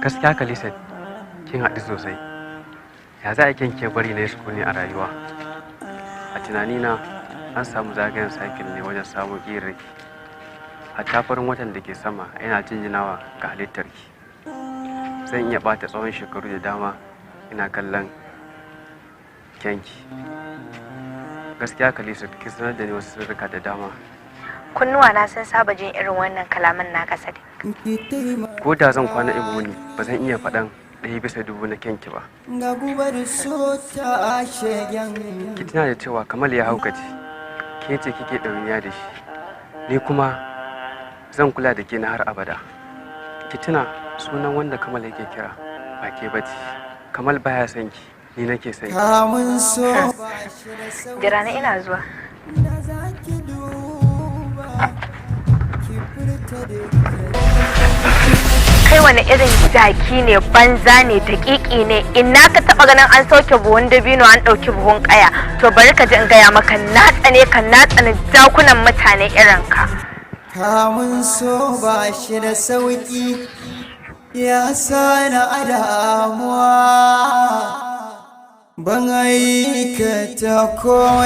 Gaskiya Kalisa, kin haɗu sosai. Ya za a kyanke bari na yi sukuni a rayuwa? A tunanina an samu zagayen cycle ne wajen samun ƙirarki. Hatta farin watan da ke sama yana jinjinawa ga halittarki. Zan iya ɓata tsawon shekaru da dama ina kallon kyanki. Gaskiya Kalisa, kin sanar da ni wasu sirrika da dama. Kunnuwa na sun saba jin irin wannan kalaman naka, Sadiq. Ko da zan kwana in wuni, ba zan iya faɗan 1 bisa 1000 na kyanki ba. Ga gubar so ta shegen. Ki tuna da cewa Kamal ya haukace, ke ce kike ɗawainiya da shi, ni kuma zan kula da ke na har abada. Ki tuna sunan wanda Kamal yake kira ba ke bace. Kamal baya son ki, ni nake son ki. Kamun so ba shi da sauki. Jira na, ina zuwa. Da za ki duba ki furta dukkan Kai wani irin jaki ne, banza ne, daƙiƙi ne? Ina ka taɓa ganin an sauke buhun dabino an ɗauki buhun ƙaya? To bari ka ji in gaya maka, na tsane ka, na tsane jakunan mutane irin ka. Kamun so ba shi da sauki, ya sani a damuwa, ban aikata komai.